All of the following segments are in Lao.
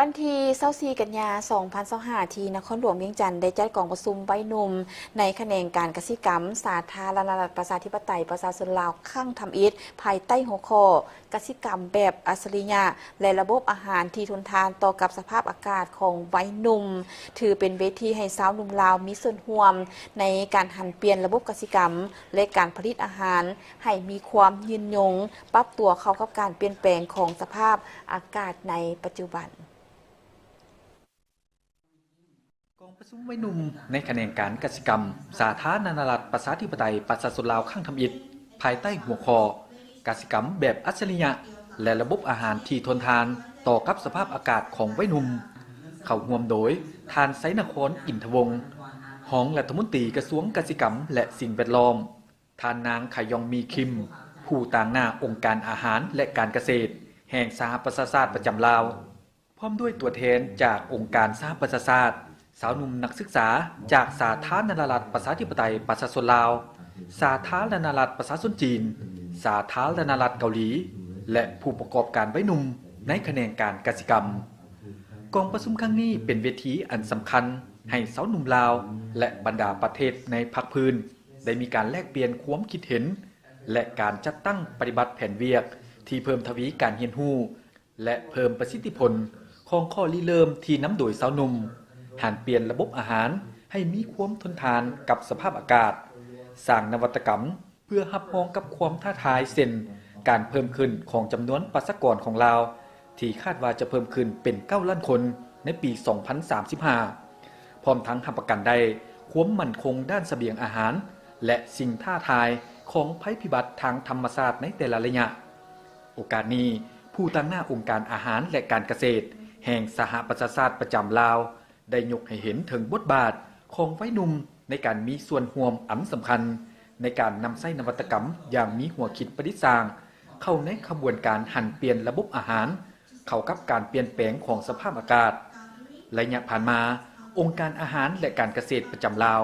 ວັນທີຊາວສີ່ ກັນຍາ ສອງພັນຊາວຫ້າ ທີ່ນະຄອນຫຼວງວຽງຈັນ ໄດ້ຈັດກອງປະຊຸມໄວໜຸ່ມໃນຂະແໜງການກະສິກຳ ສາທາລະນະລັດ ປະຊາທິປະໄຕ ປະຊາຊົນລາວ ຄັ້ງທຳອິດ ພາຍໃຕ້ຫົວຂໍ້ ກະສິກຳແບບອັດສະລິຍະ ແລະ ລະບົບອາຫານທີ່ທົນທານຕໍ່ກັບສະພາບອາກາດຂອງໄວໜຸ່ມ, ຖືເປັນເວທີໃຫ້ຊາວໜຸ່ມລາວມີສ່ວນຮ່ວມໃນການຫັນປ່ຽນລະບົບກະສິກຳ ແລະ ການຜະລິດອາຫານໃຫ້ມີຄວາມຍືນຍົງ, ປັບຕົວເຂົ້າກັບການປ່ຽນແປງຂອງສະພາບອາກາດໃນປັດຈຸບັນ. ກອງປະຊຸມໄວໜຸ່ມໃນຂະແໜງການກະສິກຳ ສາທາລະນະລັດ ປະຊາທິປະໄຕ ປະຊາຊົນລາວ ຄັ້ງທຳອິດ ພາຍໃຕ້ຫົວຂໍ້ ກະສິກຳແບບອັດສະລິຍະ ແລະ ລະບົບອາຫານທີ່ທົນທານຕໍ່ກັບສະພາບອາກາດຂອງໄວໜຸ່ມ, ເຂົ້າຮ່ວມໂດຍ ທ່ານ ໄຊນະຄອນ ອິນທະວົງ ຮອງລັດຖະມົນຕີກະຊວງກະສິກຳ ແລະ ສິ່ງແວດລ້ອມ, ທ່ານນາງ ຂະຢອງມີ ຄິມ ຜູ້ຕາງໜ້າອົງການອາຫານ ແລະ ການກະເສດ ແຫ່ງສະຫະປະຊາຊາດປະຈຳລາວ, ພ້ອມດ້ວຍຕົວແທນຈາກອົງການສະຫະປະຊາຊາດ, ຊາວໜຸ່ມນັກສຶກສາຈາກສາທາລະນະລັດ ປະຊາທິປະໄຕ ປະຊາຊົນລາວ, ສາທາລະນະລັດ ປະຊາຊົນຈີນ, ສາທາລະນະລັດເກົາຫຼີ ແລະ ຜູ້ປະກອບການໄວໜຸ່ມໃນຂະແໜງການກະສິກຳ. ກອງປະຊຸມຄັ້ງນີ້ເປັນເວທີອັນສຳຄັນໃຫ້ຊາວໜຸ່ມລາວ ແລະ ບັນດາປະເທດໃນພາກພື້ນ ໄດ້ມີການແລກປ່ຽນຄວາມຄິດເຫັນ ແລະ ການຈັດຕັ້ງປະຕິບັດແຜນວຽກທີ່ເພີ່ມທະວີການຮຽນຮູ້ ແລະ ເພີ່ມປະສິດທິຜົນຂອງຂໍ້ລິເລີ່ມທີ່ນຳໂດຍຊາວໜຸ່ມ, ຫັນປ່ຽນລະບົບອາຫານໃຫ້ມີຄວາມທົນທານກັບສະພາບອາກາດ, ສ້າງນະວັດຕະກຳເພື່ອຮັບຮອງກັບຄວາມທ້າທາຍ ເຊັ່ນ ການເພີ່ມຂຶ້ນຂອງຈຳນວນປະຊາກອນຂອງລາວ ທີ່ຄາດວ່າຈະເພີ່ມຂຶ້ນເປັນເກົ້າລ້ານຄົນໃນປີສອງພັນສາມສິບຫ້າ ພ້ອມທັງຮັບປະກັນໄດ້ຄວາມໝັ້ນຄົງດ້ານສະບຽງອາຫານ ແລະ ສິ່ງທ້າທາຍຂອງໄພພິບັດທາງທຳມະຊາດໃນແຕ່ລະໄລຍະ. ໂອກາດນີ້, ຜູ້ຕາງໜ້າອົງການອາຫານ ແລະ ການກະເສດ ແຫ່ງສະຫະປະຊາຊາດປະຈຳລາວ ໄດ້ຍົກໃຫ້ເຫັນເຖິງບົດບາດຂອງໄວໜຸ່ມໃນການມີສ່ວນຮ່ວມອັນສຳຄັນ ໃນການນຳໃຊ້ນະວັດຕະກຳຢ່າງມີຫົວຄິດປະດິດສ້າງ ເຂົ້າໃນຂະບວນການຫັນປ່ຽນລະບົບອາຫານ ເຂົ້າກັບການປ່ຽນແປງຂອງສະພາບອາກາດ. ໄລຍະຜ່ານມາ, ອົງການອາຫານ ແລະ ການກະເສດປະຈຳລາວ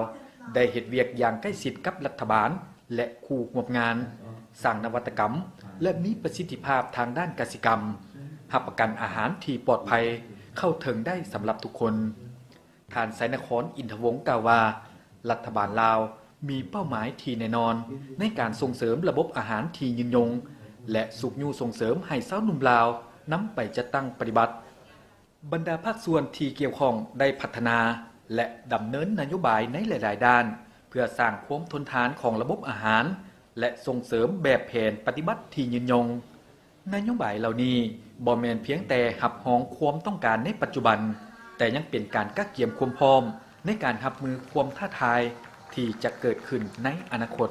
ໄດ້ເຮັດວຽກຢ່າງໃກ້ຊິດກັບລັດຖະບານ ແລະ ຄູ່ຮ່ວມງານ, ສ້າງນະວັດຕະກຳ ແລະ ມີປະສິດທິພາບທາງດ້ານກະສິກຳ, ຮັບປະກັນອາຫານທີ່ປອດໄພເຂົ້າເຖິງໄດ້ສຳລັບທຸກຄົນ. ທ່ານ ໄຊນະຄອນ ອິນທະວົງ ກ່າວວ່າ, ລັດຖະບານລາວມີເປົ້າໝາຍທີ່ແນ່ນອນໃນການສົ່ງເສີມລະບົບອາຫານທີ່ຍືນຍົງ ແລະ ຊຸກຍູ້ສົ່ງເສີມໃຫ້ຊາວໜຸ່ມລາວນຳໄປຈັດຕັ້ງປະຕິບັດ. ບັນດາພາກສ່ວນທີ່ກ່ຽວຂ້ອງໄດ້ພັດທະນາ ແລະ ດຳເນີນນະໂຍບາຍໃນຫຼາຍໆດ້ານ ເພື່ອສ້າງຄວາມທົນທານຂອງລະບົບອາຫານ ແລະ ສົ່ງເສີມແບບແຜນປະຕິບັດທີ່ຍືນຍົງ. ນະໂຍບາຍເຫຼົ່ານີ້ບໍ່ແມ່ນພຽງແຕ່ຮັບຮອງຄວາມຕ້ອງການໃນປັດຈຸບັນ, ແຕ່ຍັງເປັນການກະກຽມຄວາມພ້ອມໃນການຮັບມືຄວາມທ້າທາຍທີ່ຈະເກີດຂຶ້ນໃນອະນາຄົດ.